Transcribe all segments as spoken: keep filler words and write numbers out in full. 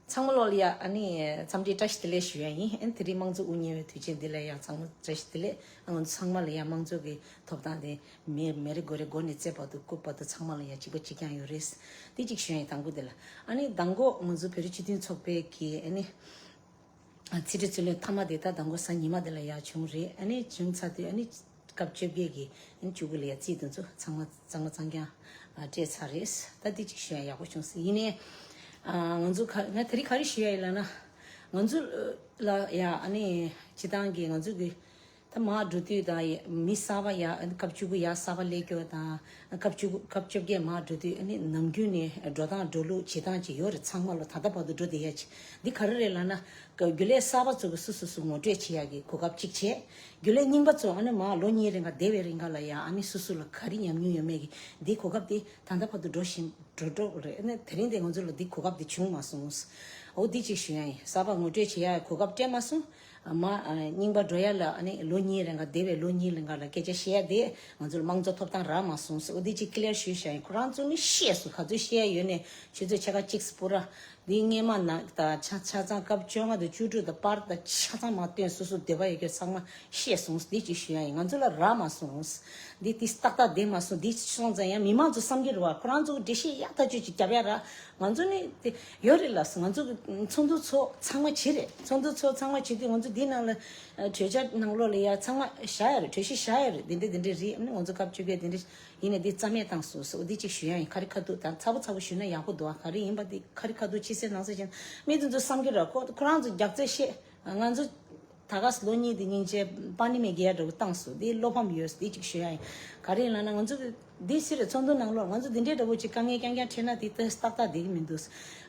ཚང་མ་ལོག་ལ་ཡ་ཨ་ནི་འཚམས་འདྲི་བཀྲ་ཤིས་བདེ་ལེགས་ཞུ་ཡ་ཡིན། ཨ་ནི་དེ་རིང་དམངས་གཙོ་དབུ་བརྙེས་པའི་དུས་ཆེན་འདི་ལ་ཡ་ཚང་མ་བཀྲ་ཤིས་བདེ་ལེགས། ཨ་ང་ཚོ་ཚང་མ་ལ་ཡ་དམངས་གཙོ་གི་ཐོབ་ཐང་དེ་མེ་མེ་རི་གོ་རི་མགོ་ནས་རྩེ་བར་དུ་རྐུབ་བར་དུ་ཚང་མ་ལ་ཡ་གཅིག་པ་གཅིག་རྐྱང་ཡོད་རེད། དེ་གཅིག་ཞུ་ཡ་ཡིན། དང་པོ་དེ་ལ་ཨ་ནི་མདང་དགོང་ང་ཚོ་བོད་རིགས་སྤྱི་མཐུན་ཚོགས་པའི་གི་ཨ་ནི་ཚིག་འབྲི་རྩོད་ལེན་མཐའ་མ་དེ་ད་མདང་དགོང་གཟའ་ཉི་མ་དེ་ལ་ཡ་བྱུང་རེད། ཨ་ནི་བྱུང་ཚར་དུས་ཨ་ནི་སྐབས་བཅོ་བརྒྱད་ཀྱི་ཨ་ནི་བཅུ་དགུ་ལ་ཡ་རྩིས་དེ་ཚོ་ཚང་མ་གཙང་མ་གཙང་རྐྱང་སྤྲད་ཚར་རེད། ད་དེ་གཅིག་ཞུ་ཡ་ཡག་པོ་བྱུང་སོང་། ཡིན་ནའི་ང་ཚོ་ག་ང་དེ་རིང་ག་རེ་ཞུ་ཡ་ཡིན་ལབ་ན། ང་ཚོ་ལ་ཡ་ཨ་ནི་སྤྱི་བཏང་གི་ང་ཚོ་གི་ད་མར་འགྲོ་དུས་དང་ཡ་མི་གསར་པ་ཡ་ཨ་ནི་སྐབས་བཅུ་དགུ་ཡ་གསར་པ་སླེབས་རྒྱུ་དང་སྐབས་བཅུ་དགུ་སྐབས་བཅོ་བརྒྱད་མར་འགྲོ་དུས་ཨ་ནི་ནམ་རྒྱུན་ནས་འགྲོ་སྟངས་འགྲོ་ལུགས་བྱེད་སྟངས་ཅིག་ཡོད་རེད། ཚང་མ་ལ་ད་ལྟ་བར་དུ་འགྲོ་བསྡད་ཡ་ཅིག་འདི་ག་རེ་རེད་ལབ་ན། རྒྱུན་ལས་གསར་པ་ཚོ་གི་སོ་སོ་སོ་ངོ་སྤྲོད་བྱེད་ཡ་གི་གོ་སྐབས་གཅིག་བྱས། རྒྱུན་ལས་རྙིང་པ་ཚོ་ཨ་ནི་མར་ལོ་གཉིས་རིང་ག་བསྡད་པའི་རིང་ག་ལ་ཡ་ཨ་ནི་སོ་སོ་ལ་ག་རེ་ཉམས་མྱོང་ཡོད་མེད་ཀྱི་འདི་གོ་སྐབས་དེ་ད་ལྟ་བར་དུ་འགྲོ་བཞིན་འགྲོ་འགྲོ་རེད། ཨ་ནི་དེ་རིང་དེ་ང་ཚོ་ལ་འདི་གོ་སྐབས་དེ་བྱུང་མ་སོང་། འོ་འདི་གཅིག་ཞུ་ཡ་ཡིན། གསར་པ་ངོ་སྤྲོད་བྱེད་ཡ་གོ་སྐབས་སྤྲད་མ་སོང་། མ་རྙིང་པ་འགྲོ་ཡ་ལ་ཨ་ནི་ལོ་གཉིས་རིང་ག་འདས་པའི་ལོ་གཉིས་རིང་ག་ལ་སྐད་ཆ་བཤད་ཡ་དེ་ང་ཚོ་ལ་དམངས་གཙོ་ཐོབ་ཐང་རག་མ་སོང་ཟེར། འོ་དེ་ཅིག་ཀི་ལེར་ཞུས་བཞག་ཡིན། ཁོ་རང་ཚོ་ནི་ཤེས་སོང་། ག་ཚོད་བཤད་ཡ་ཡོད་ནས་ཆུ་ཚོད་ཕྱེད་ཀ་གཅིག་སྤུ་ར་འདི་སྔས་མ་ན་ད་ཆ་ཆ་ཚང་སྐབས་བཅོ་ལྔ་དང་བཅུ་དྲུག་དང་པར་དང་ཆ་ཚང་མ་བཏོན། སོ་སོ་འདོད་པ་ཡོད་མཁན་ཚང་མ་ཤེས་སོང་། འདི་ཅིག་ཞུ་ཡ་ཡིན། ང་ཚོ་ལ་རག་མ་སོང་། འདི་དེ་ཏག་ཏག་བསྡད་མ་སོང་། འདི་སོང་ཙང་ཡང་མི་མང་ཚོ་བསམ་གྱི་རེད་བ། ཁོ་རང་ཚོ་འགྲེལ་བཤད་ཡག་ཐག་ཆོད་ཅིག་རྒྱབ་ཡ་ར། ང་ཚོ་ནི་དེ་ཡོད་རེད་ལ། ང་ཚོ་གི་ཚོགས་འདུ་ཚོགས་ཚང་མ་བྱེད་རེད། ཚོགས་འདུ་ཚོགས་ཚང་མ་བྱེད་དུས་ང་ཚོ་འདི་ནང་ལ་ཨ་གྲོས་འཆར་ནང་ལོགས་ལ་ཡ་ཚང་མ་བཞག་ཡ་རེད། གྲོས་གཞི་བཞག་ཡ་རེད། འདི་འདྲ་འདི་འདྲ་རེད། ཨ་ནི་ང་ཚོ་སྐབས་བཅོ་བརྒྱད་འདི་འདྲ་ཡིན་ནས་འདི་རྩ་མེད་བཏང་སོང་ཟེར། འོ་འདི་གཅིག་ཞུ་ཡ་ཡིན། ཁ་རི་ཁ་ཐུག་ད་ཚ་པོ་ཚ་པོ་ཞུས་ན་ཡག་པོ་འདུག་ཨ་ག་རེ་ཡིན་པ་འདི་ཁ་རི་ཁ་ཐུག་ཕྱི་གསལ་ནང་གསལ་བྱས་ན་མི་དེ་ཚོ་བསམ་གྱི་རེད། ཁོ་ཁོ་རང་ཚོ་རྒྱག་རྩོད་བཤད། ང་ཚོ་ད་ག་ལོ་གཉིས་དེ་སྙིང་རྗེ་པ་ནི་མེད་རྒྱལ་འདྲ་བོ་བཏང་སོང་། དེ་བློ་ཕམ་ཡོད། དེ་གཅིག་ཞུ་ཡ་ཡིན། ག་རེ་ཡིན་ལབ་ན་ང་ཚོ་འདི་སི་རེད། ཚོགས་འདུ་ནང་ལོགས་ང་ཚོ་འདི་འདྲའི་འདྲ་བོ་ཅིག་དཀའ་ངལ་རྐྱང་རྐྱང་འཕྲད་ན་དེ་ཏོག་ཏག་ཏག་བསྡད་ཀྱི་མི་འདུག་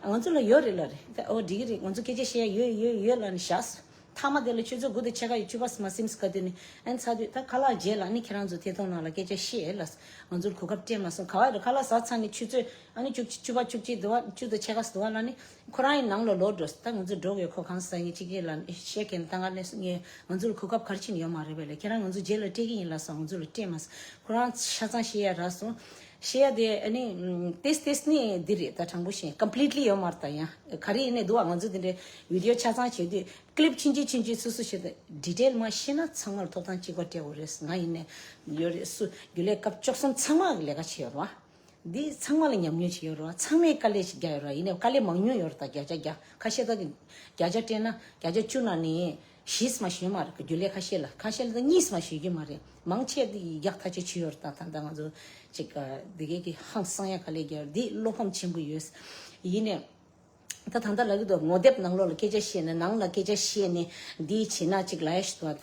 ང་ཚོ་ལ་ཡོད་རེད་ལ་རེད། ད་འོ་འགྲིག་གི་རེད། ང་ཚོ་སྐད་ཆ་བཤད་ཡ་ཡོད་ཡོད་ཡོད་ལབ་ནས་བཞག་སོང་། མཐའ་མ་དེ་ལ་ཆུ་ཚོད་དགུ་དང་ཕྱེད་ཀ་ཡི་བཅུ་པ་མ་ཟིན་ས་ག་དུས་ནས་ཨ་ནི་ཚར་དུས་ད་ཁ་ལག་རྗེས་ལ་ཨ་ནི་ཁྱེད་རང་ཚོ་ཐད་གཏོང་ནང་ལ་སྐད་ཆ་བཤད་ལབ་སོང་། ང་ཚོར་གོ་སྐབས་སྤྲད་མ་སོང་། ག་བ་རེད། ཁ་ལག་ཟ་ཚར་ནས་ཆུ་ཚོད་ཨ་ནི་བཅུ་བཅུ་པ་བཅུ་གཅིག་འདུག་བ། བཅུ་དང་ཕྱེད་ཀ་འདུག་བ་ལབ་ནས། ཁོ་རང་ཡི་ནང་ལ་ལོག་འགྲོ། ད་ང་ཚོ་འགྲོ་དགོས། ཁོ་གང་ཟ་ཡིན་ཅི་སྐད་ལ་བཤད་མཁན་ད་ག་ནས་ངས་ང་ཚོ་ལ་གོ་སྐབས་ག་རེ་བྱས་ནས་ཡོད་མ་རེད་པས་ལ། ཁྱེད་རང་ང་ཚོ་རྗེས་ལ་སྤྲད་ཀྱི་ཡིན་ལབ་སོང་། ང་ཚོ་ལ་སྤྲད་མ་སོང་། ཁོ་རང་ཆ་ཚང་བཤད་ཡ་རག་སོང་། བཤད་ཡ་དེ་ཨ་ནི་ཏེས་ཏེས་ནི་འདི་རེད། ད་དྲང་པོ་བཤད་ཀམ་པི་ལི་ཊི་ལི་ཡོད་མ་རེད། ད་ཡང་ག་རེ་ཡིན་ནའི་འདུག་བ། ང་ཚོ་དེ་འདྲའི་བི་ཌི་ཡོ་ཆ་ཚང་བྱེད་དུས་ཀི་ལིབ་ཆུང་ཆུང་ཆུང་ཆུང་སོ་སོ་བྱེད་དུས་ཌི་ཊེལ་མ་ཤེས་ན་ཚང་མ་ལ་ཐོབ་ཐང་གཅིག་པ་སྤྲད་དགོས་རེད། ང་ཡིན་ནའི་ཡོད་རེད། སུ་རྒྱུན་ལས་སྐབས་བཅུ་གསུམ་ཚང་མ་ལས་ཀ་བྱས་ཡོད་རེད་བ། འདི་ཚང་མ་ལ་ཉམས་མྱོང་ཞིག་ཡོད་རེད་བ། ཚང་མས་དཀའ་ལས་ཤིག་བརྒྱབ་ཡོད་རེད་བ། ཡིན་ནའི་དཀའ་ལས་མང་ཉུང་ཡོད་རེད། ད་བརྒྱ་ཆ་བརྒྱ་ཁ་ཤས་ད་གི་བརྒྱ་ཆ་སྤྲད་ན་བརྒྱ་ཆ་བཅུ་ནང་ནས་བཞི་མ་ཞུས་མ་རེད། རྒྱུན་ལས་ཁ་ཤས་ལ་ཁ་ཤས་ལ་ད་གཉིས་མ་ཞུ་རྒྱུ་མ་རེད། མང་ཆེ་འདི་ཡག་ཐག་ཆོད་ཆུ་ཡོད་རེད། ད་ད་ད་ང་ཚོ་ཅིག་འདི་གས་ཀྱི་ཧང་སང་ཡ་དཀའ་ལས་བརྒྱབ་ཡོད་རེད། འདི་བློ་ཕམ་ཆེན་པོ་ཡོད། ཡིན་ནའི་ད་ད་ལྟ་ལབ་ཀྱི་འདུག་ངོ་དེབ་ནང་ལོགས་ལ་སྐད་ཆ་བཤད་ནས་ནང་ལ་སྐད་ཆ་བཤད་ནས་འདི་བྱེད་ན་ཅིག་ལབ་ཡ་ཞིག་འདུག་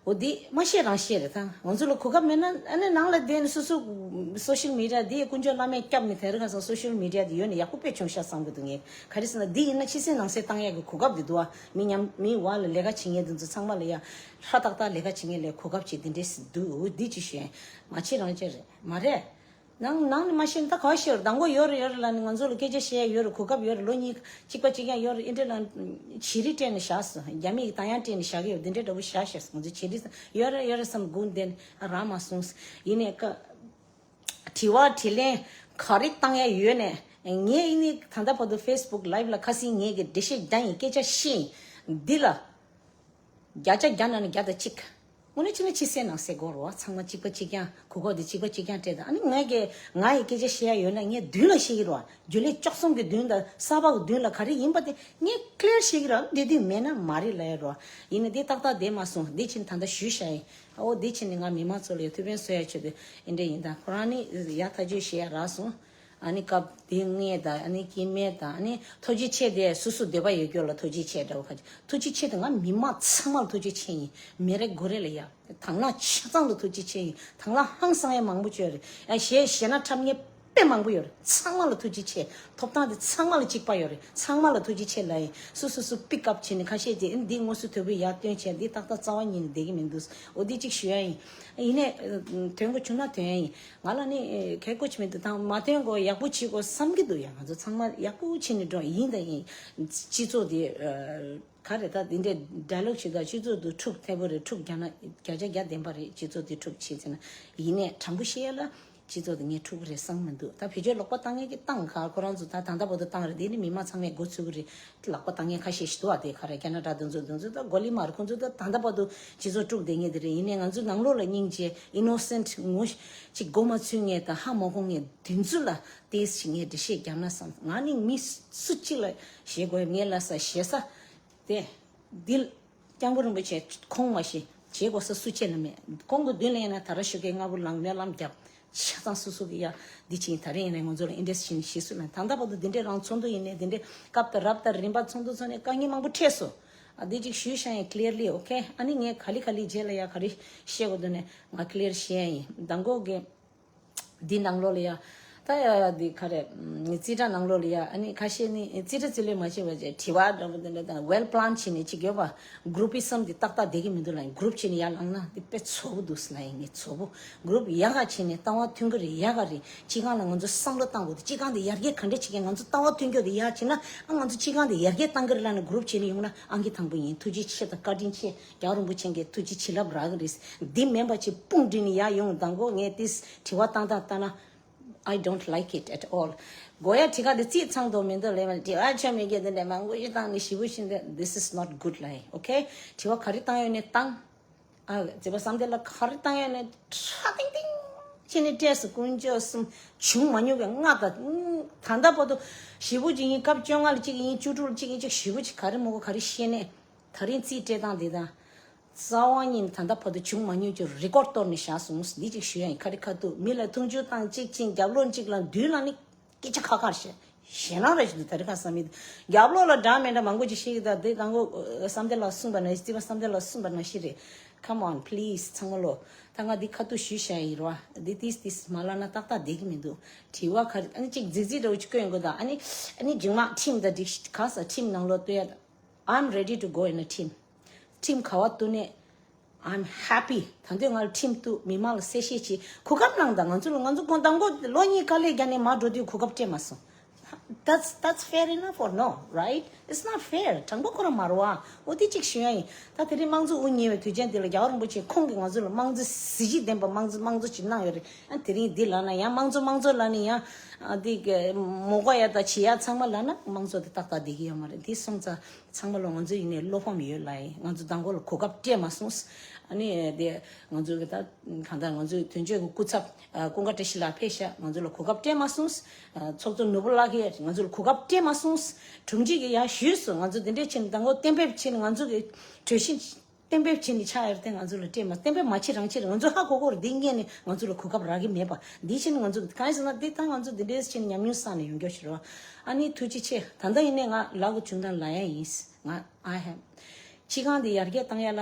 འོ་འདི་མ་བཤད་རང་བཤད་རེད། ད་ང་ཚོ་ལ་གོ་སྐབས་མེད་ན་ཨ་ནི་ནང་ལ་བསྡད་ནས་སོ་སོ་སོ་ཤལ་མི་ཌི་ཡ་འདི་དཀོན་མཆོག་བླ་མས་སྐྱབས་ནས་དེ་རིང་ཁ་སང་སོ་ཤལ་མི་ཌི་ཡ་འདི་ཡོད་ནས་ཡག་པོ་དཔེ་བྱུང་ཤག་བསམ་གྱི་འདུག་ངས་ག་རེ་ཟེར་ན་འདི་ཡིན་ན་ཕྱི་གསལ་ནང་གསལ་བཏང་ཡག་གི་གོ་སྐབས་འདི་འདུག་བ། མི་ཉམས་མི་བར་ལ་ལས་ཀ་བྱེད་མཁན་འདི་ཚོ་ཚང་མ་ལ་ཡ་ཧྲ་ཏག་ཏག་ལས་ཀ་བྱེད་མཁན་ལ་གོ་སྐབས་ཅིག་འདི་འདྲས་འདུག་འོ་འདི་ཅིག་ཞུ་ཡ་ཡིན། མ་བྱེད་རང་བྱེད་རེད་མ་རེད། ནང་ནང་ནས་མ་ཤེས་ན་ད་ག་བ་ཤེས་རེད། མདང་དགོང་ཡོད་རེད་ཡོད་རེད་ལབ་ནས་ང་ཚོ་ལ་སྐད་ཆ་བཤད་ཡ་ཡོད་རེད། གོ་སྐབས་ཡོད་རེད། ལོ་གཉིས་གཅིག་པ་གཅིག་རྐྱང་ཡོད་རེད། ཨེ་འདྲ་ལ་བྱི་རིལ་སྤྲད་ནས་བཞག་སོང་། རྒྱ་མི་གི་ད་ཡང་སྤྲད་ནས་བཞག་གི་ཡོད། འདི་འདྲའི་འདྲ་བོ་བཞག་བཞག་སོང་། ང་ཚོ་བྱི་རིལ་ཡོད་རེད་ཡོད་རེད་བསམ་སྒུག་བསྡད་ནས་རག་མ་སོང་། ཡིན་ནའི་ཀ་དྲི་བ་དྲིས་ལན་ག་རེ་བཏང་ཡ་ཡོད་ནས་ངས་ཡིན་ནའི་ད་ལྟ་བར་དུ་ཕེ་སི་བུག་ལའིབ་ལ་ཁ་སང་ངས་ཀྱི་འགྲེལ་བཤད་རྒྱག་ཡིན། སྐད་ཆ་བཤད་ཡིན། འདི་ལ། བརྒྱ་ཆ་བརྒྱ་ནང་ནས་བརྒྱ་དང་གཅིག་དངོས་གནས་བྱས་ན་ཕྱི་གསལ་ནང་གསལ་དགོས་རེད་བ། ཚང་མ་གཅིག་པ་གཅིག་རྐྱང་གོ་སྐབས་དེ་གཅིག་པ་གཅིག་རྐྱང་སྤྲད་དང་། ཨ་ནི་ངས་ཀྱི་ང་ཡི་སྐད་ཆ་བཤད་ཡ་ཡོད་ན་ངས་མདུན་ལ་བཤད་ཀྱི་རེད་བ། རྒྱུན་ལས་བཅུ་གསུམ་གྱི་མདུན་དང་གསར་པ་གི་མདུན་ལ་ག་རེ་ཡིན་པ་དེ་ངས་ཀི་ལེར་བཤད་ཀྱི་རེད། འདི་དུས་མེད་ན་མ་རེད་ལབ་ཡ་རེད་བ། ཡིན་ན་འདི་ཏག་ཏག་བསྡད་མ་སོང་། འདི་ཕྱིན་ད་ལྟ་ཞུས་བཞག་ཡིན། ཨོ་འདི་ཕྱིན་ནས་ང་མི་མང་ཚོ་ལ་ཡ་ཐུགས་ཕན་གསོས་ཡ་ཆེད་དུ་ཨེ་འདྲ་ཡིན། ད་ཁོ་རང་ནི་ཡ་ཐག་ཆོད་བཤད་ཡ་རག་སོང་། ཨ་ནི་སྐབས་དེ་ངས་དང་ཨ་ནི་སྐྱེ་དམན་དང་ཨ་ནི་ཐུགས་རྗེ་ཆེ་དེ་སོ་སོ་འདོད་པ་ཡོད་རྒྱུ་ལ་ཐུགས་རྗེ་ཆེ་འདྲ་བོ་ཁ་ཅིག་ཐུགས་རྗེ་ཆེ་དེ་ང་མི་མང་ཚང་མ་ལ་ཐུགས་རྗེ་ཆེ་ཡིན། མི་རེ་མགོ་རེ་ལ་ཡ་དང་བླངས་ཆ་ཚང་ལ་ཐུགས་རྗེ་ཆེ་ཡིན། དང་བླངས་ཧང་སང་ཡ་མང་པོ་བྱོས་རེད། ཡ་ཞེ་ཞེ་ན་འཁྲབ་མཁན་དཔེ་མང་པོ་ཡོད་རེད། ཚང་མ་ལ་ཐུགས་རྗེ་ཆེ། ཐོབ་ཐང་དེ་ཚང་མ་ལ་གཅིག་པ་ཡོད་རེད། ཚང་མ་ལ་ཐུགས་རྗེ་ཆེ་ལབ་ཡིན། སོ་སོ་སོ་པིག་ཨབ་བྱས་ནས་ཁ་ཤས་ཀྱིས་ཨ་ནི་འདི་དངོས་སུ་དོ་པོའི་ཡར་སྟོན་བྱས་འདི་ཏག་ཏག་རྩ་བ་ཉིད་ནས་བསྡད་ཀྱི་མི་འདུག་འོ་འདི་གཅིག་ཞུ་ཡ་ཡིན། ཡིན་ནའི་དོན་གོ་བྱུང་ན་དོན་ཡ་ཡིན། ང་ལ་ནི་གལ་དགོས་ཆེ་མི་འདུག་དང་མ་དོན་གོ་ཡག་པོ་བྱེད་དགོས་བསམ་གྱི་འདུག་ཡ། ང་ཚོ་ཚང་མ་ཡག་པོ་བྱེད་ནས་འགྲོ་ཡིན་དང་ཡིན། སྤྱི་ཚོགས་དེ་ག་རེ་ད་འདི་འདྲའི་ཌའི་ལོག་བྱེད་ད་སྤྱི་ཚོགས་དུ་འཁྲུག་ཐེབས་པོ་རེད། འཁྲུག་རྒྱག་ན་བརྒྱ་ཆ་བརྒྱ་བདེན་པ་རེད། སྤྱི་ཚོགས་དེ་འཁྲུག་བྱེད་ཟེར་ན་ཡིན་ནའི་དྲང་པོ་བཤད་ཡ་ལ། སྤྱི་ཚོགས་དེ་ངས་འཁྲུག་གི་རེད་བསམ་མི་འདུག་ད་བེད་སྤྱོད་ལོག་པ་བཏང་མཁན་གྱི་བཏང་ག་ཁོ་རང་ཚོ་ད་ད་ལྟ་བར་དུ་བཏང་རེད། དེ་ནི་མི་མང་ཚང་མས་མགོ་ཚོས་ཀྱི་རེད། ལག་པ་བཏང་མཁན་ཁ་ཤས་ཤིག་འདུག་ཨ་དེ་ག་རེ་ཁེ་ན་ཌ་དེ་ཚོ་དེ་ཚོ་ད་གོ་ལི་མ་རེད། ཁོང་ཚོ་ད་ད་ལྟ་བར་དུ་སྤྱི་ཚོགས་དཀྲུག་བསྡད་མཁན་དེ་རེད། ཡིན་ནའི་ང་ཚོ་ནང་ལོགས་ལ་སྙིང་རྗེ་ཨི་ནོ་སེན་ཊི་ངོ་ཅིག་མགོ་མ་ཚོས་མཁན་དང་ཧ་མ་གོ་མཁན་དེ་ཚོ་ལ་ཏོག་ཙམ་ངས་འགྲེལ་བཤད་རྒྱབ་ན་བསམ། ང་ནི་མི་སུ་གཅིག་ལ་ཞེད་དགོས་ངས་ལབ་ས་ཞེད་ས་དེ། འདི་སྐྱབས་མགོན་རིན་པོ་ཆེ་ཁོང་མ་གཞི་བྱེད་དགོས་ས་སུ་བྱེད་ན་མེད། ཁོང་གི་མདུན་ལ་ཡིན་ན་ད་ར་ཞོགས་ཀས་སྔ་པོ་ལངས་སྨོན་ལམ་བརྒྱབ། ཆ་ཚང་སུ་སུ་གི་ཡ་འདི་ཕྱིན། ད་རེས་ཡིན་ན་ང་ཚོ་ལ་ཨིན་ཌི་ཡ་ཞིག་ཞིག་སུ་ལ་ད་ལྟ་བར་དུ་འདི་འདྲའི་རང་ཚོགས་འདུ་ཡིན་ནའི་འདི་འདྲའི་སྐབས་དང་རབ་དང་རིམ་པ་ཚོགས་འདུ་ཚོགས་ནས་དཀའ་ངལ་མང་པོ་འཕྲད་སོང་། ཨ་འདི་ཅིག་ཞུས་ཤག་ཡིན་ཀླེར་ལི། ཨོ་ཁེ། ཨ་ནི་ངས་ག་ལེ་ག་ལེ་རྗེས་ལ་ཡ་ག་རེ་བཤད་དགོས་འདུག་ནས་ང་ཀླེར་བཤད་ཡིན། མདང་དགོང་གི་འདི་ནང་ལོགས་ལ་ཡ། ད་ཡ་འདི་ག་རེ། རྩིས་ཁྲ་ནང་ལོགས་ལ་ཡ། ཨ་ནི་ཁ་ཤས་ནི་རྩིས་ཁྲ་རྩིས་ལེན་མ་བྱས་པ་བྱས་དྲི་བ་འདྲ་པོ་འདི་འདྲ་དང་ཝེལ་པི་ལན་བྱས་ནས་ཅིག་ཡོད་པ། གུ་རུབ་ཨི་སམ་འདི་ཏག་ཏག་བསྡད་ཀྱི་མི་འདུག་ལ། གུ་རུབ་བྱས་ནས་ཡར་ལངས་ན་འདི་དཔེ་ཚོགས་པོ་འདུག་ལ། ཡིན་ངས་ཚོགས་པོ་གུ་རུབ་ཡག་ག་བྱས་ནས་ལྟ་བ་མཐུན་གྱི་རེད། ཡག་ག་རེད། སྤྱི་ཁང་ལ་ང་ཚོ་བསམ་བློ་བཏང་དགོས་འདུག་སྤྱི་ཁང་འདི་ཡར་རྒྱས་ག་འདྲ་བྱེད་མཁན། ང་ཚོ་ལྟ་བ་མཐུན་སྐྱོད་འདི་ཡག་བྱས་ན་ཨ་ང་ཚོ་སྤྱི་ཁང་འདི་ཡར་རྒྱས་བཏང་གི་རེད་ལབ་ནས་གུ་རུབ་བྱས་ནས་ཡོང་ན་ཨང་ཀི་དང་པོ་ཡིན། ཐུགས་རྗེ་ཆེ་དང་བཀའ་དྲིན་ཆེ། རྒྱལ་བ་རིན་པོ་ཆེ་གིས་ཐུགས་རྗེ་བྱིན་རླབས་རག་གི་རེད། འདི་མིན་པ་ཅིག་དཔུང་སྒྲིལ་ནས་ཡར་ཡོང་། མདང་དགོང་ངས་ཏིས་དྲི་བ་བཏང་སྟངས་ལྟ་ན། I don't like it at all. གོ་ཡ་དྲི་ག་འདི་རྩིས་ཚང་དོ་མི་འདུག་ལས་མ་དྲི་བ་ཆ་མེད་ཀྱི་འདི་འདྲ་མང་པོ་ཞིག་བཏང་ནས་ཞེ་པོ་ཞིག་འདི། This is not good ལ། ཨོ་ཁེ། དྲི་བ་ག་རེ་བཏང་ཡོད་ནས་བཏང་། ཨ་མཛད་པ་བསམ་གཏན་ལགས་ག་རེ་བཏང་ཡོད་ནས་ཁྲ་ཏིང་ཏིང་བྱས་ནས་སྤྲད་སོང་། དཀོན་མཆོག་གསུམ། བྱུང་མ་མྱོང་གི་ལྔ་དང་། ད་ལྟ་བར་དུ་ཞེ་པོ་ཅིག་ཡིན། སྐབས་བཅོ་ལྔ་ལ་གཅིག་ཡིན། བཅུ་དྲུག་ལ་གཅིག་ཡིན། གཅིག་ཞེ་པོ་ཅིག་ག་རེ་མོ་གོ་ག་རེ་བཤད་ནས། ད་རིང་རྩིས་སྤྲད་སྟངས་འདི་དང་། རྩ་བ་ཉིད་ནས་ད་ལྟ་བར་དུ་བྱུང་མ་མྱོང་གི་རེ་ཀོར་གཏོར་ནས་བཞག་སོང་། འདི་གཅིག་ཞུ་ཡ་ཡིན། ཁ་རི་ཁ་ཐུག་མི་ལ་མཐོང་ཆུང་བཏང་གཅིག་ཕྱིན། རྒྱབ་ལོགས་གཅིག་ལ་མདུན་ལ་ནི་སྐད་ཆ་ཁ་ཁར་བཤད། ཞེད་སྣང་ར་ཞིག་འདུག་ད་རི་ཁ་བསམ་མི་འདུག་རྒྱབ་ལོགས་ལ་འདྲ་མི་འདྲ་མང་པོ་ཅིག་བཤད་ཀྱི་འདུག་དེ་དང་པོ་བསམ་གཏན་ལགས་གསུངས་པ་ནང་བཞིན། རྩིས་པ་བསམ་གཏན་ལགས་གསུངས་པ་ནང་བཞིན་རེད། Come on please ཚང་མ་ལོ། ད་ང་འདི་ཁ་ཐུག་ཞུས་བཞག་ཡིན་རོ། འདི་ཏིས་ཏིས་མ་ལབ་ན་ཏག་ཏག་བསྡད་ཀྱི་མི་འདུག་དྲི་བ་ག་རེ། ཨ་ནི་གཅིག་རྫིག་རྫིག་འདྲ་བོ་ཅིག་བཀོད་ཡོང་གི་འདུག་ཨ་ནི་ཨ་ནི་རྗེས་མ་ཁྲིམས་དང་སྒྲིག་གཞི་ག་ས་ཁྲིམས་ནང་ལོགས་བཏོན་ཡ། I'm ready to go in a team. ཁྲིམས་ག་བ་བཏོན་ནས། I'm happy. ད་དུང་ང་ལ་ཁྲིམས་བཏུགས། མི་མང་ལ་གསལ་བཤད་བྱེད། གོ་སྐབས་གནང་དང་། ང་ཚོ་ལ། ང་ཚོ་དགོང་དག་གོ་ལོ་གཉིས་དཀའ་ལས་བརྒྱབ་ནས་མར་འགྲོ་དུས་གོ་སྐབས་སྤྲད་མ་སོང་། That's that's fair enough or no, right? It's not fair. དྲང་པོ་ཁོ་རང་མ་རེད་བ། འོ་དེ་གཅིག་ཞུ་ཡ་ཡིན། ད་དེ་རིང་དམངས་གཙོ་དབུ་བརྙེས་པའི་དུས་ཆེན་འདི་ལ་རྒྱལ་བ་རིན་པོ་ཆེ་ཁོང་གིས་ང་ཚོ་ལ་དམངས་གཙོ་གཟི་བརྗིད་ལྡན་པ་དམངས་གཙོ་དམངས་གཙོ་ཅིག་གནང་ཡོད་རེད། ཨ་དེ་རིང་འདི་ལབ་ན་ཡང་དམངས་གཙོ་དམངས་གཙོ་ལབ་ནས་ཡང་ཨ་འདི་གི་མོ་ག་ཡ་དང་བྱེད་ཡ་ཚང་མ་ལབ་ན་དམངས་གཙོ་དེ་ཏག་ཏག་བསྡད་ཀྱི་ཡོད་མ་རེད། འདི་སོང་ཙང་། ཚང་མ་ལ་ང་ཚོ་ཡིན་ནའི་བློ་ཕམ་ཡོད་ལ། ཡིན། ང་ཚོ་མདང་དགོང་ལ་གོ་སྐབས་སྤྲད་མ་སོང་། ཨ་ནི་དེ་ང་ཚོ་གི་ད་གང་ལྟར་ང་ཚོའི་དོན་གཅོད་ཀྱི་སྐུ་ཚབ་ཀུན་དགའ་བཀྲ་ཤིས་ལགས་ཕེབས་ཤག་ང་ཚོ་ལ་གོ་སྐབས་སྤྲད་མ་སོང་། ཚོགས་གཙོ་ནོར་བུ་ལགས་ཀྱིས་ང་ཚོ་ལ་གོ་སྐབས་སྤྲད་མ་སོང་། དྲུང་ཆེ་གིས་ཡང་ཞུས་སོང་། ང་ཚོ་དེ་འདྲས་བྱས་ནས་མདང་དགོང་གཏན་འབེབས་བྱས་ནས་ང་ཚོ་གི་གྲོས་གཞི་གཏན་འབེབས་བྱས་ནས་ཆགས་ཡོད་རེད་དེ། ང་ཚོ་ལ་སྤྲད་མ། གཏན་འབེབས་མ་བྱེད་རང་བྱེད་རེད། ང་ཚོ་ཧ་གོ་གོ་རེད། འདི་སྔོན་ནས་ང་ཚོ་ལ་གོ་སྐབས་རག་གི་མེད་པ། འདི་ཕྱིན་ང་ཚོ་གང་ཡིན་ཟེར་ན། འདི་ད་ང་ཚོ་འདི་འདྲས་བྱས་ནས་ཉམས་མྱོང་བསགས་ནས་ཡོང་རྒྱུ་ཞིག་རེད་བ། ཨ་ནི་ཐུགས་རྗེ་ཆེ། ད་ལྟ་ཡིན་ནའི་ང་ལབ་དགོས་བྱུང་ན་ལབ་ཡ་ཡིན། ང་I have སྤྱི་ཁང་འདི་ཡར་རྒྱས་བཏང་ཡ་ལ་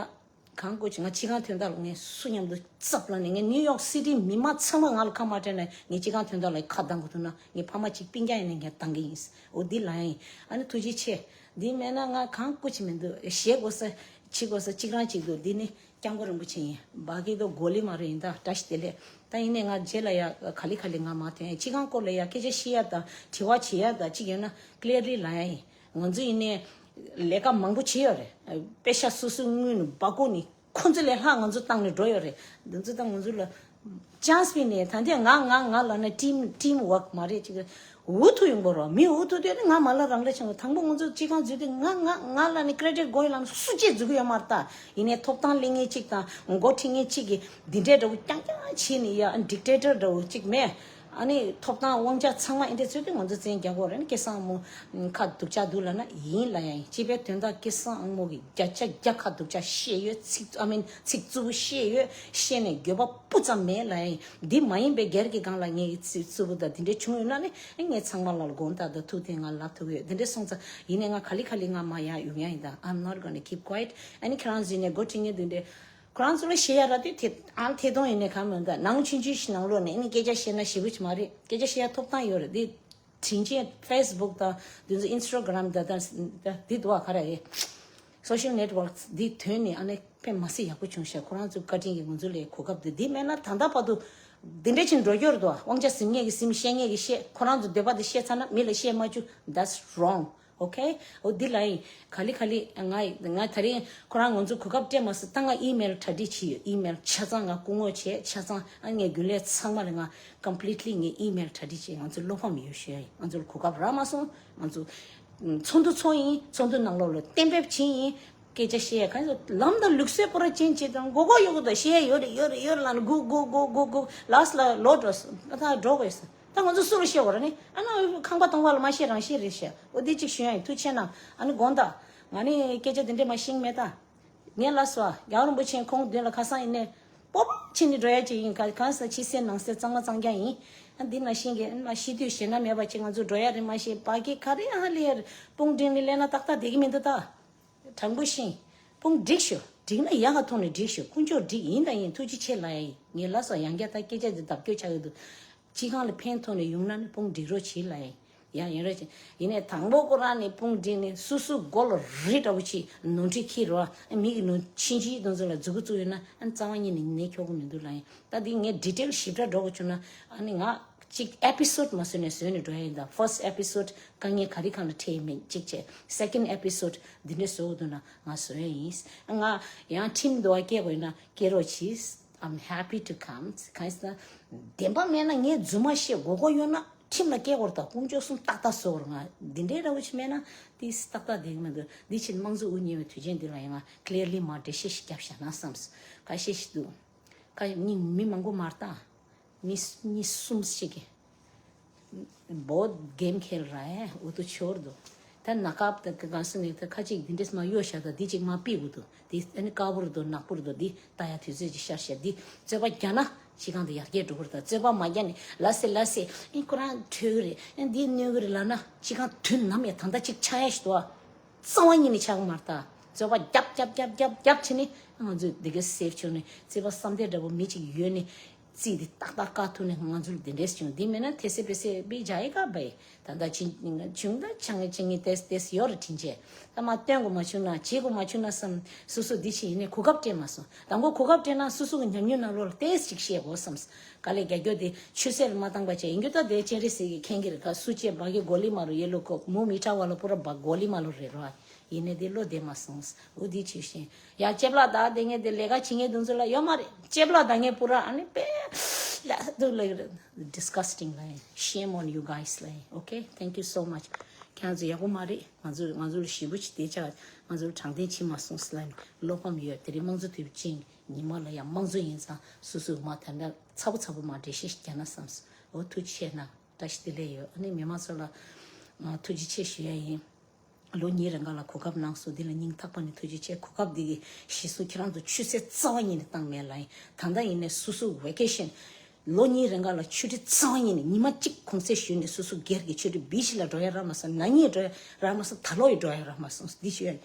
གང་དགོས་ཀྱི། ང་སྤྱི་ཁང་དོན་དག་ལ་ངས་སུ་མཉམ་དུ་རྩབ་ལ་ནས། ངས་ནིའུ་ཡོག་སི་ཊི་མི་མང་ཚང་མ་ང་ལ་ཁ་མ་སྤྲད་ན་ངས་སྤྱི་ཁང་དོན་དག་ལ་ཁ་གདང་དགོས་ཐུག་ན། ངའི་ཕ་མ་གཅིག་སྤུན་ཀྱག་ཡིན་ནའི་ངས་གདང་གི་ཡིན། འོ་འདི་ལབ་ཡ་ཡིན། ཨ་ནི་ཐུགས་རྗེ་ཆེ། འདི་མེད་ན་ང་གང་དགོས་ཀྱི་མི་འདུག་བཤད་དགོས་ས་བྱེད་དགོས་ས་གཅིག་རང་གཅིག་འདུག་འདི་ནི་སྐྱབས་མགོན་རིན་པོ་ཆེ་ཡིན། བ་གི་དོ་གོ་ལི་མ་རེད། ཡིན། ད་བཀྲ་ཤིས་བདེ་ལེགས། ད་ཡིན་ནའི་ང་རྗེས་ལ་ཡ་ག་ལེ་ག་ལེ་ང་མ་ཐོན། སྤྱི་ཁང་སྐོར་ལ་ཡ་སྐད་ཆ་བཤད་ཡ་དང་དྲི་བ་བྱེད་ཡ་དང་གཅིག་ཡོད་ན་ཀླེར་ལི་ལབ་ཡ་ཡིན། ང་ཚོ་ཡིན་ནའི་ལས་ཀ་མང་པོ་བྱས་ཡོད་རེད། པེ་ཤ་སོ་སོའི་དངུལ་ནས་སྦ་ཁུག་ནས་ཁོ་ཚོ་ལས་ལྷག་ང་ཚོ་བཏང་ནས་འགྲོ་ཡོད་རེད། འདི་ཚོ་ད་ང་ཚོ་ལ་ཅན་སི་ཕུད་ནས། ད་ལྟ་ང་ང་ང་ལབ་ན་ཊིམ་ཊིམ་ཝོག་མ་རེད། ཅིག་འུ་ཐུག་ཡོང་གི་རེད། མི་འུ་ཐུག་དུས་ནི་ང་མ་ལ་རང་རེད་བྱུང་། དང་པོ་ང་ཚོ་སྤྱི་ཁང་འཛུལ་དུས་ང་ང་ང་ལབ་ནས་ཀེ་རེ་ཌིཊ་དགོས་ཡོད་ལབ་ན་སུ་གཅིག་འཛུལ་གི་ཡོད་མ་རེད། ད་ཡིན་ནའི་ཐོབ་ཐང་ལེན་མཁན་གཅིག་དང་འགོ་ཁྲིད་མཁན་གཅིག་གིས་འདི་འདྲའི་འདྲ་བོ་རྐྱང་རྐྱང་བྱས་ནས་ཡ་ཌིག་ཊེ་ཊར་འདྲ་བོ་གཅིག་མེད། ཨ་ནི་ཐོབ་ཐང་དབང་ཆ་ཚང་མ་ཨེ་འདྲ་ཚུལ་དུ་ང་ཚོ་བཙན་རྒྱག་གོ་རེད། ཨ་ནི་སྐལ་བཟང་དབང་མོ་ཁ་སྡུག་ཅག་འདུག་ལབ་ན་ཡིན་ལབ་ཡ་ཡིན། སྤྱི་པའི་དོན་དག་སྐལ་བཟང་དབང་མོ་གིས་བརྒྱ་ཆ་བརྒྱ་ཁ་སྡུག་ཅག་བཤད་ཡོད། ཚིག་I mean ཚིག་རྩུབ་པོ་བཤད་ཡོད། བཤད་ནས་འགྱོད་པ་སྤུ་ཙམ་མེད་ལབ་ཡ་ཡིན། འདི་མ་ཡིན་པའི་སྒེར་གྱི་སྒང་ལ་ངས་ཚིག་རྩུབ་པོ་དང་འདི་འདྲ་བྱུང་ཡོད་ན་ནི་ངས་ཚང་མ་ལ་དགོངས་དག་དང་ཐུགས་རྗེ་ཆེ་ལབ་ཐུབ་ཡོད། འདི་འདྲ་སོང་ཙང་ཡིན་ནའི་ང་ག་ལེ་ག་ལེ་ང་མ་ཡར་ཡོང་ཡ་ཡིན། ད་I'm not gonna keep quiet. ཨ་ནི་ཁྱེད་རང་ཚོ་ཡིན་ནའི་འགོ་ཁྲིད་མཁན་འདི་འདྲ། ཁོ་རང་ཚོ་ལ་བཤད་ཡ་ར་དེ་དེ་ཨང་ཐེ་གཏོང་ཡིན་ནའི་གང་མི་འདུག་ནང་ཆུང་ཆུང་ཞིག་ནང་ལོགས་ནས་ཨ་ནི་སྐད་ཆ་བཤད་ན་ཞེ་པོ་ཅིག་མ་རེད། སྐད་ཆ་བཤད་ཡ་ཐོབ་ཐང་ཡོད་རེད། དེ་དྲིན་ཆེན་ཕེ་སི་བུག་དང་དེ་ཚོ་ཨིན་སི་ཊ་གྷ་རམ་དང་དང་དེ་འདུག་བ། ག་རེ་རེད། སོ་ཤལ་ནེཊ་ཝོག་སི་འདི་ཐོན་ནས་ཨ་ནི་དཔེ་མ་སྲིད་ཡག་པོ་བྱུང་ཤག་ཁོ་རང་ཚོ་བཀའ་དྲིན་གྱིས་ང་ཚོ་ལ་གོ་སྐབས་འདི་འདི་མེད་ན་ད་ལྟ་བར་དུ་འདི་འདྲ་ཅིག་འགྲོ་རྒྱུ་རེད་དོ། དབང་ཆ་ཟིན་མཁན་གྱིས་ཟིན། བཤད་མཁན་གྱིས་བཤད། ཁོ་རང་ཚོ་འདོད་པ་དེ་བཤད་ཚར་ན་མི་ལ་བཤད་མ་བཅུག That's wrong. ཨོ་ཁེ། ཨོ་འདི་ལ་ཡིན། ག་ལེ་ག་ལེ། ང་ང་ད་རིང་ཁོ་རང་ང་ཚོ་གོ་སྐབས་སྤྲད་མ་སོང་། ད་ང་ཨི་མེལ་གྲ་སྒྲིག་བྱས་ཡོད། ཨི་མེལ་ཆ་ཚང་ང་སྐུ་ངོ་བྱས། ཆ་ཚང་ཨ་ངས་རྒྱུན་ལས་ཚང་མ་ལ་ང་ཀམ་པི་ལིཊ་ལི་ངས་ཨི་མེལ་གྲ་སྒྲིག་བྱས། ང་ཚོ་བློ་ཕམ་ཡོད་ཞུ་ཡ་ཡིན། ང་ཚོ་ལ་གོ་སྐབས་རག་མ་སོང་། ང་ཚོ་ཚོགས་འདུ་ཚོགས་ཡིན། ཚོགས་འདུ་ནང་ལོགས་ལ་གཏན་འབེབས་བྱས་ཡིན། སྐད་ཆ་བཤད་ཡ་གང་ཡོད། ལམ་དང་ལུགས་སྲོལ་པོ་ར་ཅན་བྱེད་དང་མགོ་སྐོར་ཡོད་གི། ད་བཤད་ཡ་ཡོད་རེད་ཡོད་རེད་ཡོད་རེད་ལབ་ནས་སྒུག་སྒུག་སྒུག་སྒུག་སྒུག་ལཱ་སི་ལ་ལོག་འགྲོ་སོང་། ད་འགྲོ་དགོས་སོང་། ད་ང་ཚོ་སུ་ལ་བཤད་དགོས་རེད་ནི། ཨ་ན་ཁང་པ་སྟོང་པ་ལ་མ་བཤད་རང་བཤད་རེད་བཤད། འོ་དེ་གཅིག་ཞུ་ཡ་ཡིན། ཐུགས་རྗེ་ཆེ་གནང་། ཨ་ནི་དགོངས་དག་ང་ནི་སྐད་ཆ་དེ་འདྲས་མ་ཤེས་མེད་ད། ངས་ལ་སོ་རྒྱལ་བ་རིན་པོ་ཆེ་ཁོང་མདུན་ལ་ཁ་སང་ཡིན་ནས་སྤོབས་པ་བྱས་ནས་འགྲོ་ཡ་ཅིག་ཡིན། ག་གང་ཟེར་ཕྱི་གསལ་ནང་གསལ་གཙང་མ་གཙང་རྐྱང་ཡིན། ཨ་འདི་ན་ཤེས་གི་ཨ་ཤི་དུས་ཞེད་སྣང་མེད་པ་ཅིག་ང་ཚོ་འགྲོ་ཡ་རེད། མ་ཤེས་པ་གི་ག་རེ་ཨ་ལེ་ཡ་རེད། དཔུང་སྒྲིག་ནས་སླེབས་ན་ཏག་ཏག་བསྡད་ཀྱི་མི་འདུག་ད། དྲང་པོ་བཤད། དཔུང་སྒྲིག་ཤོག་སྒྲིག་ན་ཡག་ག་ཐོག་ནས་སྒྲིག་ཤོག་དཀོན་མཆོག་སྒྲིག་ཡིན་དང་ཡིན། ཐུགས་རྗེ་ཆེ་ལ་ཡ་ཡིན། ངས་ལ་སོ་ཡང་བསྐྱར་ད་སྐད་ཆ་འདི་ལྡབ་སྐྱོར་ཆགས་ཡོད་འདུག་སྤྱི་ཁང་ལ་ཕན་ཐོགས་ནས་ཡོང་ན་ནི་དཔུང་སྒྲིག་རོགས་བྱེད་ལ་ཡ་ཡིན། ཡ་ཡིན་རོགས་བྱེད། ཡིན་ནའི་དང་པོ་ཁོ་རང་ནས་དཔུང་སྒྲིག་ནས་སུ་སུ་མགོ་ལ་རི་འདྲ་བོ་ཅིག་ནོར་འཁྲུལ་ཁྱེར་རོགས། མི་གི་ནོར་ཕྱིན་ཅི་དོན་ཚོ་ལ་མཛུ་གུ་བཙུགས་ཡོད་ན་ཨ་རྩ་བ་ཉིད་ནས་ནད་ཁྱོག་གི་མི་འདུག་ལ་ཡིན། ད་འདི་ངས་ཌི་ཊེལ་ཞིབ་ཕྲ་འགྲོ་དགོས་བྱུང་ན་ཨ་ནི་ང་གཅིག་ཨེ་པི་སོ་ཌི་མ་བཟོས་ནས་བཟོས་ནས་འགྲོ་ཡ་ཡིན། ད་ཕར་སི་ཊི་ཨེ་པི་སོ་ཌི་དཀའ་ངལ་ག་རེ་གང་ལ་འཕྲད་ཡིན་མིན་གཅིག་བྱས། སེ་ཀེན་ཌི་ཨེ་པི་སོ་ཌི་འདི་འདྲས་བཟོ་དགོས་འདུག་ན་ང་བཟོ་ཡ་ཡིན། ང་ཡང་ཁྲིམས་འདུལ་བ་སྐྱེལ་དགོས་ཡིན་ན་སྐྱེལ་རོགས་གྱིས། I'm happy to come. གང་ཡིན་ཟེར་ན་བདེན་པ་མེད་ན་ངས་རྫུན་མ་བཤད་དགོས་མཁོ་ཡོད་ན་ཁྲིམས་ལ་སྐྱེལ་དགོས་རེད། ད་དཀོན་མཆོག་གསུམ་ཏག་ཏག་བཟོ་དགོས་རེད། ང་འདི་འདྲའི་འདྲ་བོ་ཅིག་མེད་ན་དེ་ཏག་ཏག་བསྡད་ཀྱི་མི་འདུག་འདི་ཕྱིར་དམངས་གཙོ་དབུ་བརྙེས་པའི་དུས་ཆེན་འདི་ལ་ཡང་ང་ཀླེར་ལི་མ་འགྲེལ་བཤད་ཞིག་བརྒྱབ་བཞག་ན་བསམས། ཁ་ཤས་ཤིག་འདུག་ཁ་ཉིན་མི་མང་པོ་མ་རེད་ད། མི་གཉིས་གསུམ་ཞིག་གིས་བོད་གེམ་ཁེལ་ར་ཨེ་འུ་ཐུ་ཆོར་འདུག་ད་ན་ཀབ་ད་ག་གང་སུ་ནས་ད་ཁ་ཅིག་འདི་འདྲས་མ་གཡོ་བཞག་ད་འདི་ཅིག་མ་ཕིག་འུ་ཐུ་འདི་ཨ་ནི་དཀར་པོ་རུ་འདུག་ནག་པོ་རུ་འདུག་འདི་ལྟ་ཡ་དུས་ཚོད་ཅིག་ཤར་ཤར། འདི་རྩོད་པ་རྒྱག་ན་སྤྱི་ཁང་དུ་ཡར་རྒྱས་འགྲོ་གི་རེད། ད་རྩོད་པ་མ་རྒྱག་ནས་ལ་སེ་ལ་སེ་ཨེ་ཁོ་རང་ཁྲོས་གི་རེད། ཨེ་འདི་གནོད་གི་རེད་ལབ་ན་སྤྱི་ཁང་དུས་ནམ་ཡང་ད་ལྟ་ཅིག་ཆགས་ཡ་ཞིག་འདུག་ཨ། རྩ་བ་ཉིད་ནས་ཆགས་མ་རེད་ད། རྩོད་པ་རྒྱབ་རྒྱབ་རྒྱབ་རྒྱབ་རྒྱབ་བྱས་ནས་ང་ཚོས་འདི་ག་སེབ་བྱུང་ནས་རྩོད་པ་བསམ་གཏན་འདྲ་པོ་མི་གཅིག་ཡོད་ནས་རྩིས་འདི་ཏག་ཏག་བཀག་ཐུབ་ནས་ང་ཚོར་འདི་འདྲས་བྱུང་། འདི་མེད་ན་ཐེ་སེ་པེ་སེ་པི་ཇ་ཡི་ཀ་བའི་ད་ལྟ་ཆིང་ཆུང་ད་ཆང་ངེ་ཆང་ངེ་ཏེས་ཏེས་ཡོད་རེད་དྲིན་ཆེ། ད་མ་སྟོན་དགོས་མ་བྱུང་ན་བྱེད་དགོས་མ་བྱུང་ན་བསམ། སོ་སོ་འདི་ཕྱིན་ཡིན་ནས་གོ་སྐབས་སྤྲད་མ་སོང་། དང་པོ་གོ་སྐབས་སྤྲད་ན་སོ་སོ་གི་ཉམས་མྱོང་ནང་ལོགས་ལ་ཏེས་ཅིག་བཤད་དགོས་བསམ། ག་ལེ་རྒྱ་རྒྱོ་དེ་ཆུ་སེར་མ་བཏང་པ་བྱས་ཡིན་རྒྱུ་ད་དེ་སྤྱན་རས་གཟིགས་ཀྱི་མཁན་གྱི་རེད། ག་སུ་ཅེ་བ་གི་གོ་ལི་མ་རུ་ཡེ་ལོ་ཁོ་མུ་མི་ཁྲ་བ་ལ་པུ་ར་བ་གོ་ལི་མ་ལོ་རེད་རོ། ཡིན་ནས་དེ་བློ་བདེ་མ་སོང་། འུ་དེ་ཆུ་ཤིང་ཡ་ལྕེ་བླ་དག་དེ་ངས་དེ་ལས་ཀ་བྱེད་ངེས་དུང་ཚོ་ལ་ཡོད་མ་རེད། ལྕེ་བླ་དག་ངས་པུ་ར་ཨ་ནི་པེ་ལ་དུ་ལ་disgusting ལ་shame on you guys ལ། Okay, thank you so much. ཁྱེད་ཚོ་ཡག་པོ་མ་རེད། ང་ཚོ་ང་ཚོ་ལ་ཞིབ་པོ་ཅིག་དེ་ཆ་ང་ཚོ་ལ་དྲང་བདེན་བྱེད་མ་སོང་ཟེར་ལ་བློ་ཕམ་ཡོད། དེ་རིང་དམངས་གཙོ་དུས་ཆེན་ཉི་མ་ལ་ཡང་དམངས་གཙོ་ཡིན་ཙང་སོ་སོའི་མ་དེ་འདྲ་ཚ་པོ་ཚ་པོ་མ་འགྲེལ་བཤད་ཞིག་རྒྱག་ན་བསམས། འོ་ཐུགས་རྗེ་ཆེ་གནང་། བཀྲ་ཤིས་བདེ་ལེགས་ཡོད། ཨ་ནི་མི་མང་ཚོ་ལ་ཐུགས་རྗེ་ཆེ་ཞུ་ཡ་ཡིན། ལོ་གཉིས་རིང་ག་ལ་གོ་སྐབས་གནང་སོང་། འདི་ལ་སྙིང་ཐག་པ་ནས་ཐུགས་རྗེ་ཆེ། གོ་སྐབས་འདི་གི་གཞི་བཟུང་ཁྱེད་རང་ཚོ་ཆུད་ཟོས་རྩ་བ་ཉིད་ནས་བཏང་མེད་ལ་ཡིན། ད་ལྟ་ཡིན་ནས་སོ་སོ་ཝེ་ཀེ་ཤན་ལོ་གཉིས་རིང་ག་ལ་ཆུ་ཊི་རྩ་བ་ཉིད་ནས་ཉི་མ་གཅིག་གུང་སེང་ཞུས་ནས་སོ་སོ་སྒེར་གྱི་ཆུ་ཊི་བི་ཤི་ལ་འགྲོ་ཡ་རག་མ་སོང་། ན་ནིང་འགྲོ་ཡ་རག་མ་སོང་། ད་ལོ་ཡི་འགྲོ་ཡ་རག་མ་སོང་། འདི་ཞུ་ཡ་ཡིན།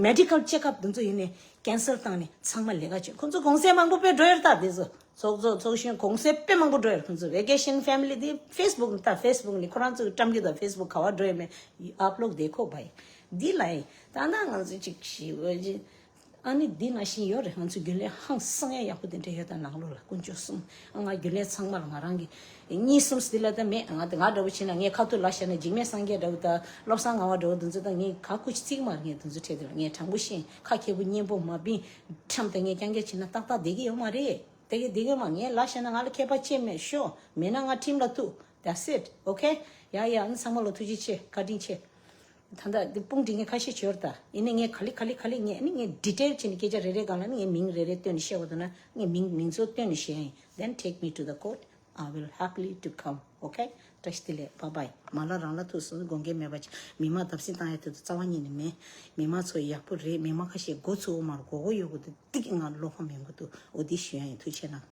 མེ་ཌི་ཀལ་ཅེ་ཀ་ཨབ་འདི་ཚོ་ཡིན་ནས་ཀེན་སར་བཏང་ནས་ཚང་མ་ལས་ཀ་བྱེད། ཁོང་ཚོ་གུང་སེང་མང་པོ་དཔེ་འགྲོ་ཡ་རེད་ད། འདི་ཚོ་ཚོགས་གཙོ་ཚོགས་གཞོན་གུང་སེང་དཔེ་མང་པོ་འགྲོ་ཡ་རེད། ཁོང་ཚོ་ཝེ་ཀེ་ཤན་ཕེ་མི་ལི་འདི་ཕེ་སི་བུག་ནི་ད་ཕེ་སི་བུག་ནི་ཁོ་རང་ཚོ་གི་བཀྲམ་རྒྱུ་ད། ཕེ་སི་བུག་ག་བ་འགྲོ་ཡ་མེད། ཨབ་ལོཌ་དེ་ཁོ་བ་ཡིན། འདི་ལ་ཡིན་ད་ལྟ་ང་ཚོ་ཅིག་ཞི་བ་ཅིག་ཨ་ནི་འདི་ནང་བཞིན་ཡོད་རེད། ང་ཚོ་རྒྱུན་ལས་ཧང་སང་ཡ་ཡག་པོ་དེ་འདྲ་ཡོད་ད། ནང་ལོགས་ལ་དཀོན་མཆོག་གསུམ། ང་རྒྱུན་ལས་ཚང་མ་ལ་ང་རང་གི་གཉིས་གསུམ་སི་ལ་ད་མེད། ང་ད་ང་འདྲ་བོ་བྱས་ན་ངས་ཁ་ཐུག་ལ་བཤད་ན་འཇིགས་མེད་སངས་རྒྱས་འདྲ་བོ་ད་བློ་བཟང་ངག་དབང་འདྲ་བོ་འདི་ཚོ་ད་ངས་ཁ་ཁུ་ཅི་ཚིག་མ་རེད། ངས་འདི་ཚོ་འཕྲད་དེ་ལ་ངས་དྲང་པོ་བཤད། ཁ་ཁེ་པོ་སྙན་པོ་མ་བིན་ཁྲམ་ད་ངས་རྐྱང་རྐྱང་བྱས་ན་ཏག་ཏག་བསྡད་ཀྱི་ཡོད་མ་རེད། བསྡད་ཀྱི་བསྡད་ཀྱི་མ། ངས་ལ་བཤད་ན་ང་ལ་ཁྱད་པར་ཅི་མེད། ཤོག་མེད་ན་ང་ཁྲིམས་ལ་ཐུག That's it. Okay? ཡ་ཡ། ཨ་ནི་ཚང་མ་ལ་ཐུགས་རྗེ་ཆེ། བཀའ་དྲིན་ཆེ། ད་ལྟ་འདི་དཔུང་སྒྲིག་མཁན་ཁ་ཤས་ཅིག་ཡོད་རེད་ད། ཡིན་ནའི་ངས་ག་ལེ་ག་ལེ་ག་ལེ་ངས་ཨ་ནི་ངས་ཌི་ཊེལ་བྱས་ནས་སྐད་ཆ་རེ་རེ་སྒང་ལ་ཨ་ནི་ངས་མིང་རེ་རེ་བཏོན་ནས་བཤད་དགོས་འདུག་ན་ངས་མིང་མིང་ཚོ་བཏོན་ནས་བཤད་ཡ་ཡིན། Then take me to the court. I will happily to come. Okay? བཀྲ་ཤིས་བདེ་ལེགས། Bye bye. མ་ལ་རང་ལ་ཐུག་སོང་། དགོངས་འགལ་མེད་པ་བྱས། མི་མང་བརྡབ་གསིག་བཏང་ཡ་དེ་ཚོ་རྩ་བ་ཉིད་ནས་མེད། མི་མང་ཚོ་ཡག་པོ་རེད། མི་མང་ཁ་ཤས་མགོ་ཚོས་མ་རེད། མགོ་སྐོར་ཡོད་དགོས་འདུག་ཏིག་ང་བློ་ཕམ་ཡོང་གི་འདུག་འོ་འདི་ཞུ་ཡ་ཡིན། ཐུགས་རྗེ་གནང་།